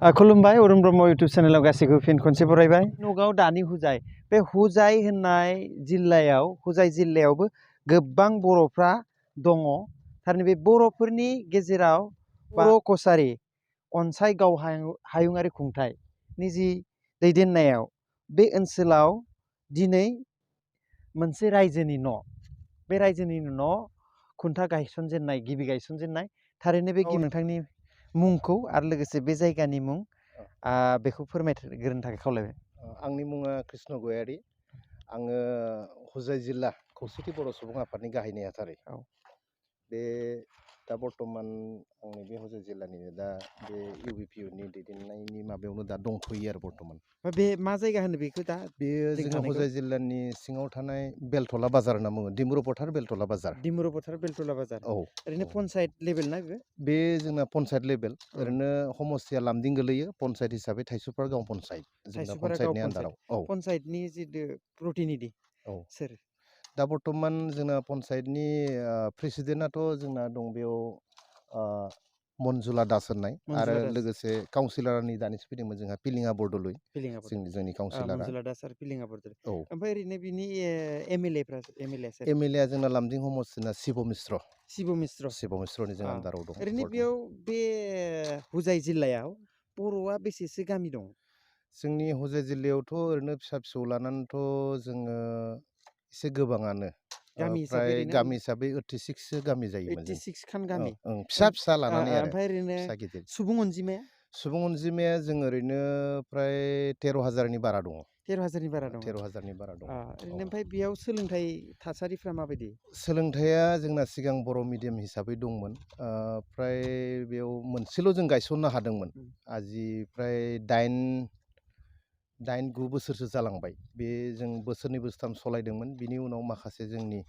खुलुमबाय अरुण ब्रह्म इउटुब चेनेलाव गासैखौबो फिन खनसे बरायबाय। नगाव दानि हुजाय बे हुजाय होननाय जिल्लायाव हुजाय जिल्लायावबो गोबां बर'फ्रा दङ। थारैनो बे बर'फोरनि गेजेराव बर' कसारि अनसाय गाव हायुङारि खुंथायनि जि दैदेननायाव बे ओनसोलाव दिनै मोनसे रायजोनि न' बे रायजोनि न' खुन्था गायसनजेननाय गिबि गायसनजेननाय थारैनो बे नोंथांनि मुंखौ आरो लोगोसे बे जायगानि मुं बेखौ फोरमायग्रोनो थाखाय खावलायबाय। आंनि मुङा कृष्ण गयारि। आङो हुजाय जिल्ला खौसेथि बर' सुबुं आफादनि गाहाय नेहाथारि। बे दा बर्तमान आंनि बे हुजाय जिल्लानि दा बे इउबिपिनि दैदेननायनि माबायावनो दा दंथ'यो आरो बर्तमान। बे मा जायगा होनो बेखौ दा? बेयो जोङो हुजाय जिल्लानि सिङाव थानाय बेलथला बाजार होनना बुङो। दिमुरु फोथार बेलथला बाजार। दिमुरु फोथार बेलथला बाजार। औ। ओरैनो पन्सायत लेभेल ना बे? बे जोंना पन्सायत लेभेल। ओरैनो समस्तिया लामदिं गोलैयो। पन्सायत हिसाबै थाइसुफारा गाव पन्सायत। जोंना पन्सायतनि आन्दाराव। औ। पन्सायतनि जितु प्रतिनिधि औ सोर? दा बर्तमान जोंना पन्सायतनि प्रेसिडेन्टआथ' जोंना दं बेयाव मनजुला दास होननाय आरो लोगोसे काउन्सिलरनि दानिसो फैदोंमोन जोंहा पिलिङा बरदलै। जोंनि काउन्सिलरा मनजुला दास आरो पिलिङा बरदलै। औ। ओमफ्राय ओरैनो बिनि एमएलएफ्रा सोर? एमएलए जोंना लामदिं समस्तिना शिब मिश्र। शिब मिश्र। शिब मिश्रनि जों आन्दाराव दं। ओरैनो बेयाव बे हुजाय जिल्लायाव बर'आ बेसेसो गामि दं? जोंनि हुजाय जिल्लायावथ' ओरैनो फिसा फिसौ लानानैथ' जोङो एसे गोबाङानो। फ्राय गामि हिसाबै 86सो गामि जायोमोन जों। 86 खान गामि। फिसा फिसा लानानै आरो। ओमफ्राय ओरैनो फिसा गिदिर। सुबुं अनजिमाया? सुबुं अनजिमाया जों ओरैनो फ्राय 13,000नि बारा दङ। 13,000नि बारा दङ। 13,000नि बारा दङ। ओरैनो ओमफ्राय बेयाव सोलोंथाइ थासारिफ्रा माबायदि? सोलोंथाइया जोंना सिगां बर' मिडियाम हिसाबै दंमोन। फ्राय बेयाव मोनसेल' जों गायसननो हादोंमोन। आजि फ्राय 8-9 बोसोरसो जालांबाय। बे जों बोसोरनै बोसोरथाम सलायदोंमोन। बिनि उनाव माखासे जोंनि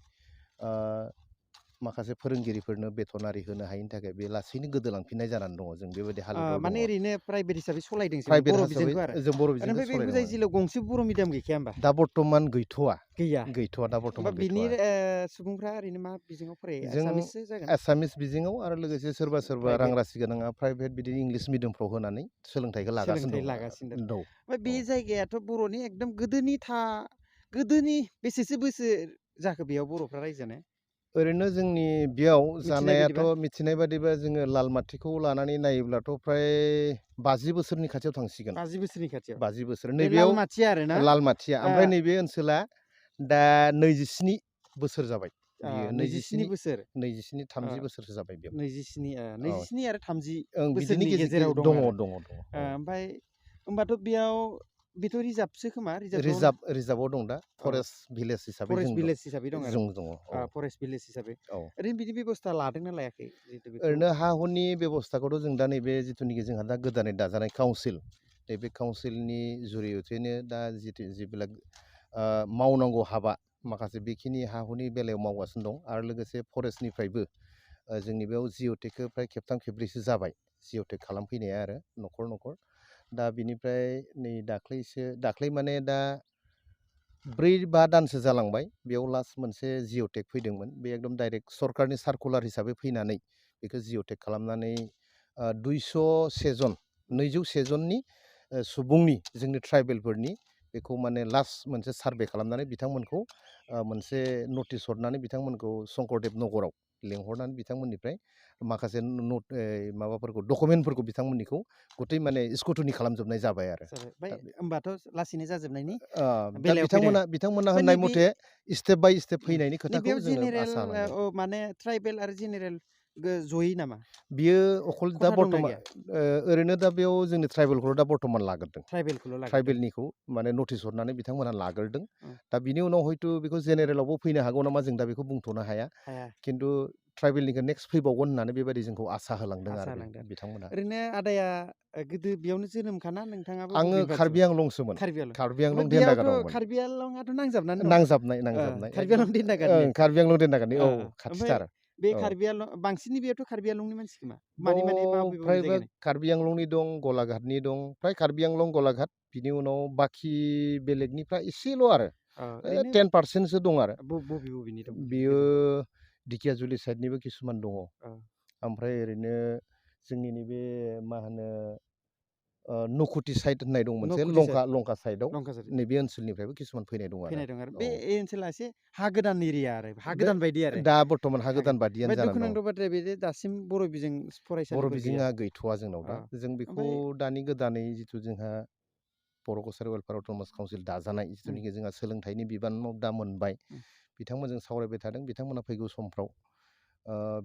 माखासे फोरोंगिरिफोरनो बेथन आरि होनो हायिनि थाखाय बे लासैनो गोदोलांफिननाय जानानै दङ। जों बेबायदि हालोदाव दङ। माने ओरैनो प्राइभेट हिसाबै सलायदोंसो प्राइभेट बर' हिसाबै बिजोंखौ आरो। जों बर' बिजोंखौ ओमफ्राय बे हुजाय सलायदोंमोन। जिल्लायाव गंसे बर' मिडियाम गैखाया होमबा? दा बर्तमान गैथ'वा। गैया। गैथ'वा दा होमबा बर्तमान बिनि गैथ'वा। सुबुंफ्रा ओरैनो मा बिजोङाव फरायो? जों एसामिससो जागोन? एसामिस बिजोङाव आरो लोगोसे सोरबा सोरबा रां राशि गोनाङा प्राइभेट बिदिनो इंलिस मिडियामफ्राव होनानै सोलोंथाइखौ लागासिनो दं। ओमफ्राय बे जायगायाथ' बर'नि एकदम गोदोनि बेसेसो बोसोर जाखो बेयाव बर'फ्रा रायजो जानाय? ओरैनो जोंनि बेयाव जानायाथ' मिथिनाय बादिबा जोङो लालमाटिखौ लानानै नायोब्लाथ' फ्राय 50 बोसोरनि खाथियाव थांसिगोन। 50 बोसोरनि खाथियाव? 50 बोसोर। बे नैबेयाव लालमाटिया आरोना? लालमाटिया। ओमफ्राय नैबे ओनसोला दा 27 बोसोर जाबाय। बियो 27 बोसोर। 27-30 बोसोरसो जाबाय बेयाव। 27 आरो 30 बिदिनि बोसोरनि गेजेर गेजेराव दं आरो। दङ। ओमफ्राय होमबाथ' बेयाव बेथ' रिजार्भसो खोमा? रिजार्भआव दं दा। फरेस्ट भिलेज हिसाबै फरेस्ट जों भिलेज हिसाबै दं आरो। दङ। फरेस्ट भिलेज हिसाबै। औ। ओरैनो बिदि बेब'स्था लादोंना लायाखै? ओरैनो हा हुनि बेब'स्थाखौथ' जों दा नैबे जिथुनिखि जोंहा दा गोदानै दाजानाय काउन्सिल, नैबे काउन्सिलनि जुरियथैनो दा जिবিলাক मावनांगौ हाबा माखासे बेखिनि हा हुनि बेलायाव मावगासिनो दं। आरो लोगोसे फरेस्टनिफ्रायबो जोंनि बेयाव जिअ'टेकखौ फ्राय खेबथाम खेबब्रैसो जाबाय। जिअ'टेक खालामफैनाया आरो न'खर न'खर। दा बिनिफ्राय नै दाख्लै माने दा 4-5 दानसो जालांबाय। बेयाव लास्ट मोनसे जिअ'टेक फैदोंमोन। बे एकदम डाइरेक्ट सरकारनि सार्कुलार हिसाबै फैनानै बेखौ जिअ'टेक खालामनानै 201 जननि सुबुंनि जोंनि ट्राइबेलफोरनि बेखौ माने लास्ट मोनसे सार्भे खालामनानै बिथांमोनखौ मोनसे नटिस हरनानै बिथांमोनखौ शंकरदेब नगराव लेंहरनानै बिथांमोननिफ्राय माखासे माबाफोरखौ डकुमेन्टफोरखौ बिथांमोननिखौ गथै माने स्कुटनि खालामजोबनाय जाबाय आरो। होमबाथ' लासैनो जाजोबनायनि दा बिथांमोना होननाय मथे स्टेप बाय स्टेप फैनायनि खोथाखौ जोङो आसा खालामनांगोन। माने ट्राइबेल आरो जेनेरेल जयै नामा? बियो अखल दा बर्तमान ओरैनो दा बेयाव जोंनि ट्राइबेलखौल' दा बर्तमान लाग्रोदों। ट्राइबेलनिखौ माने नटिस हरनानै बिथांमोनहा लाग्रोदों। दा बिनि उनाव हयथ' बेखौ जेनेरेलावबो फैनो हागौ नामा जों दा बेखौ बुंथ'नो हाया। खिन्थु ट्राइबेलनिखौ नेक्स्ट फैबावगोन होननानै बेबायदि जोंखौ आसा होलांदों आरो बिथांमोना। ओरैनो आदाया गोदो बेयावनो जोनोमखाना नोंथाङाबो? आङो कार्बि आंलंसोमोन। कार्बि आंलं देन्दागादावमोन। कार्बि आंलंआथ' नांजाबनानै दं। नांजाबनाय। कार्बि आंलं देन्दागादनि। कार्बि आंलं देन्दागादनि खाथिथार। बे कार्बि आंलं बांसिननि बेयावथ' कार्बि आंलंनि मानसि खोमा? फ्रायबो कार्बि आंलंनि दं, गलाघाटनि दं। फ्राय कार्बि आंलं, गलाघाट। बिनि उनाव बाखि बेलेगनिफ्रा एसेल' आरो 10% दं आरो। बबेनि दं? बियो ढेकियाजुलि साइडनिबो किसुमान दङ। ओमफ्राय ओरैनो जोंनि नैबे मा होनो नकुटि साइड होननाय दं मोनसे नकुटि लंका साइडआव लंकासारि नैबे ओनसोलनिफ्रायबो किसुमान फैनाय दं फैनाय दं आरो आरो बे ओनसोला एसे हा गोदान एरिया आरो हा दा- गोदान बायदि आरो दा बर्थमान हा गोदान बादियानो ओमफ्राय जानानै दं दुखुनांथाव बाथ्राया बे जे दासिम बर' बिजों बर' फरायसालिफोर गैया बिजोङा गैथ'वा जोंनाव दा जों बेखौ ओमफ्राय दानि गोदानै जिथु जोंहा बर' कसारि वेलफेयार अट'नमास काउन्सिल दाजानाय जिथुनिखि जोंहा सोलोंथाइनि बिबानाव दा मोनबाय बिथांमोनजों सावरायबाय थादों बिथांमोना फैगौ समफ्राव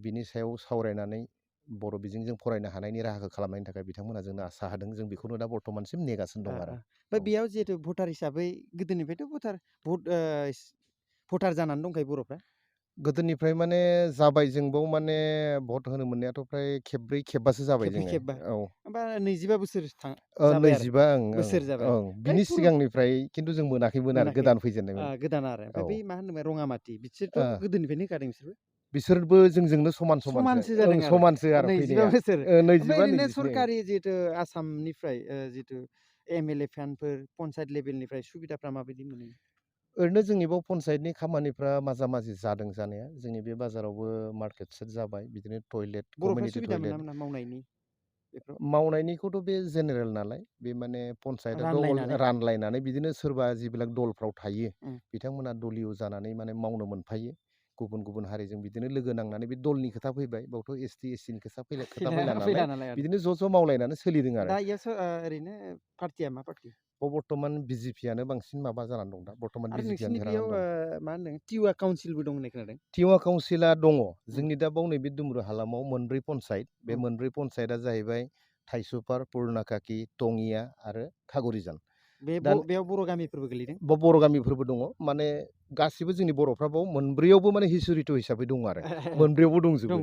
बिनि सायाव सावरायनानै बर' बिजोंजों फरायनो हानायनि राहाखौ खालामनायनि थाखाय बिथांमोना जोंनो आसा होदों जों बेखौनो दा बर्थमानसिम नेगासिनो दं आरो ओमफ्राय बेयाव जिहेतु भटार हिसाबै गोदोनिफ्रायथ' भटार जानानै दंखायो बर'फ्रा गोदोनिफ्राय माने जाबाय जोंबाव माने भट होनो मोननायाथ' फ्राय खेब्रै खेबबासो जाबाय जोङो खेबबा औ होमबा 25 बोसोर जाबाय आरो 25 बोसोर जाबाय बिनि सिगांनिफ्राय खिन्थु जों मोनाखैमोन आरो गोदान फैजेननायमोन गोदान आरो ओमफ्राय बै मा होनोमोन रङामाटि बिसोरथ' गोदोनिफ्रायनो होखादों बिसोरबो जोंजोंनो समानसो जादों समानसो आरो 25 बोसोर 25 ओमफ्राय ओरैनो 26 सरकारि जिहेतु आसामनिफ्राय जिहेतु MLA फान्डफोर पन्सायत लेभेलनिफ्राय सुबिदाफ्रा माबायदि मोनो ओरैनो जोंनि बाव पन्सायतनि खामानिफ्रा माजा माजि जादों जानाया जोंनि बे बाजारावबो मार्केट सेट जाबाय बिदिनो टयलेट कमिउनिटि टयलेट मावनायनि मावनायनिखौथ' बे जेनेरेल नालाय बे माने पन्सायतआवथ' रानलायनानै बिदिनो सोरबा जिবিলাক दलफ्राव थायो बिथांमोना दलिय जानानै माने मावनो मोनफायो गुबुन गुबुन हारिजों बिदिनो लोगो नांनानै बे दलनि खोथा फैबाय बावथ' ST SC नि खोथा फैला नालाय बिदिनो ज' मावलायनानै सोलिदों आरो दा ओरैनो पार्टिया मा पार्टि बर्थमान BJP-यानो बांसिन माबा जानानै दं दा बर्थमान आरो BJP-यानो नोंसिनि बेयाव मा होनदों टिवा काउन्सिलबो दं होननाय खोनादों टिवा काउन्सिला दङ जोंनि दा बाव नैबे दुमब्रु हालामाव मोनब्रै पन्सायत बे मोनब्रै पन्सायतआ जाहैबाय थाइसुपार पुरनाकाकि टंगिया आरो खागरिजान बेयाव बर' गामिफोरबो गोलैदों बर' गामिफोरबो दङ माने गासिबो जोंनि बर'फ्रा बाव मोनब्रैयावबो माने हिस्ट'रिट हिसाबै दङ आरो मोनब्रैयावबो दंजोबो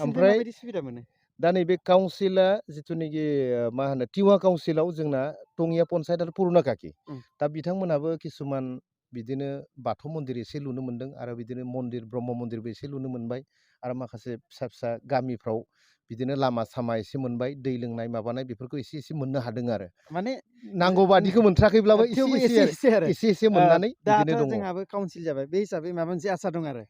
ओमफ्राय माबायदि सुबिदा मोनो दा नैबे काउन्सिला जिथुनाखि मा होनो टिवा काउन्सिलाव जोंना टंगिया पन्सायत आरो पुरनाकाकि दा बिथांमोनाबो किसुमान बिदिनो बाथौ मन्दिर एसे लुनो मोन्दों आरो बिदिनो मन्दिर ब्रह्म मन्दिरबो एसे लुनो मोनबाय आरो माखासे फिसा फिसा गामिफ्राव बिदिनो लामा सामा एसे मोनबाय दै लोंनाय माबानाय बेफोरखौ एसे एसे मोननो हादों आरो माने नांगौ बादिखौ मोनथ्राखैब्लाबो एसे मोननानै दाथ' बिदिनो दङ जोंहाबो काउन्सिल जाबाय बे हिसाबै माबा मोनसे आसा दं आरो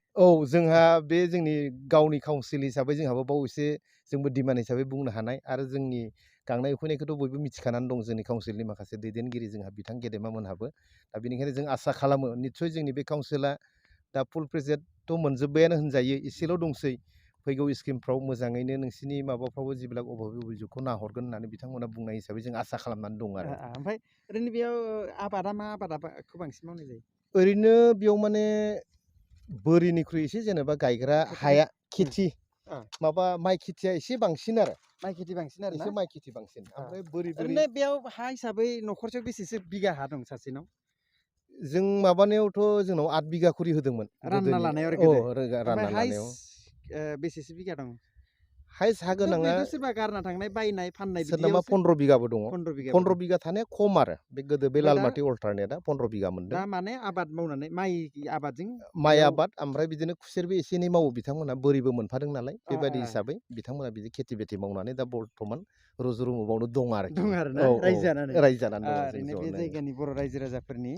जोंहा बे जोंनि गावनि काउन्सिल हिसाबै जोंहाबो बाव एसे जोंबो डिमान्ड हिसाबै बुंनो हानाय आरो जोंनि गांनाय उखैनायखौथ' बयबो मिथिखानानै दं जोंनि काउन्सिलनि माखासे दैदेनगिरि जोंहा बिथां गेदेमा मोनहाबो दा बेनिखायनो जों आसा खालामो निस्सय जोंनि बे काउन्सिला दा फुल प्रेजेन्टथ' मोनजोब्बायानो होनजायो एसेल' दंसै फैगौ स्किमफ्राव मोजाङैनो नोंसिनि माबाफ्रावबो जिবিলাক अभिजुगखौ नाहरगोन होननानै बिथांमोना बुंनाय हिसाबै जों आसा खालामनानै दं आरो ओमफ्राय ओरैनो बेयाव आबादा मा आबादखौ बांसिन मावनाय जायो ओरैनो बेयाव माने बोरिनिख्रुइ एसे जेनेबा गायग्रा हाया खेथि माबा माइ खेथिया एसे बांसिन आरो माइ खेथि बांसिन आरो एसे माइ खेथि बांसिन ओमफ्राय बोरि ओरैनो बेयाव हा हिसाबै न'खरसेयाव बेसेसो बिगा हा दं सासेनाव जों माबानायावथ' जोंनाव 8 बिगा खरि होदोंमोन रानना लानायाव रानना लानायाव बेसेसो बिगा दं हाइस हा गोनाङा सोरबा गारना थांनाय बायनाय फाननाय सोरनाबा 15 बिगाबो दङ 15 बिगा थानाया खम आरो बे गोदो बे लालमाटि अल्टारनेटआ 15 बिगा मोनदों दा माने आबाद मावनानै माइ आबाद ओमफ्राय बिदिनो खुसेरबो एसे एनै मावो बिथांमोना बोरिबो मोनफादों नालाय बेबायदि हिसाबै बिथांमोना बिदि खेथि बेथि मावनानै दा बर्थमान रुजु रुमुबावनो दं आरोखि रायजो जानानै दं बे जायगानि बर' रायजो राजाफोरनि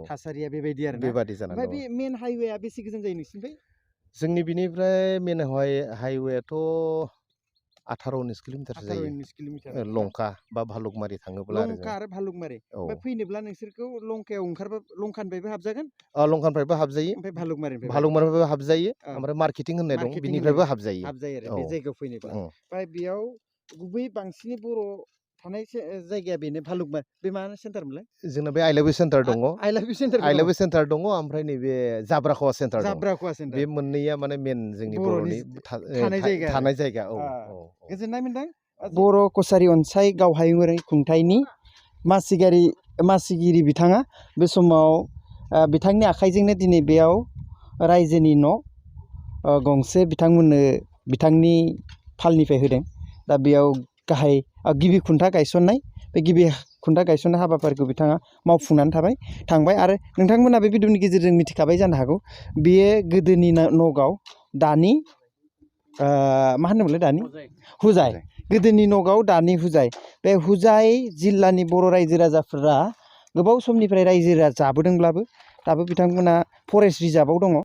थासारिया बेबायदि आरो बेबायदि जानानै ओमफ्राय बे मेन हाइवेआ बेसे गोजान जायो नोंसिनिफ्राय जोंनि बिनिफ्राय मेन हाइवेआथ' 18-19 किल'मिटारसो जायो लंका बा भालुकमारि थाङोब्ला लंका आरो भालुकमारि ओमफ्राय फैनोब्ला नोंसोरखौ लंकायाव ओंखारबा लंकानिफ्रायबो हाबजागोन लंकानिफ्रायबो हाबजायो ओमफ्राय भालुकमारिनिफ्रायबो हाबजायो ओमफ्राय मार्केटिं होननाय दं बिनिफ्रायबो हाबजायो आरो बे जायगायाव फैनोब्ला ओमफ्राय बेयाव गुबै बांसिनै बर' थानाय जायगाया बेनो भालुकमारि बे मा सेन्टारमोनलाय जोंना बे आइ लाभ इउ सेन्टार दङ आइ लाभ इउ सेन्टार दङ ओमफ्राय नैबे जाब्राख'वा सेन्टार दं बे मोननैया माने मेन जोंनि बर'नि थानाय जायगा गोजोननाय मोनदों बर' कसारि अनसाय गावहायुङारि खुंथायनि मासिगिरि बिथाङा बे समाव बिथांनि आखाइजोंनो दिनै बेयाव रायजोनि न' गंसे बिथांमोननो बिथांनि फालनिफ्राय होदों दा बेयाव गाहाय गिबि खुन्था गायसननाय बे गिबि खुन्था गायसननाय हाबाफारिखौ बिथाङा मावफुंनानै थांबाय आरो नोंथांमोना बे भिडिअनि गेजेरजों मिथिखाबाय जानो हागौ बेयो गोदोनि नगाव दानि मा होनोमोनलाय दानि हुजाय गोदोनि नगाव दानि हुजाय बे हुजाय जिल्लानि बर' रायजो राजाफोरा गोबाव समनिफ्राय रायजो जाबोदोंब्लाबो दाबो बिथांमोना फरेस्ट रिजार्भआव दङ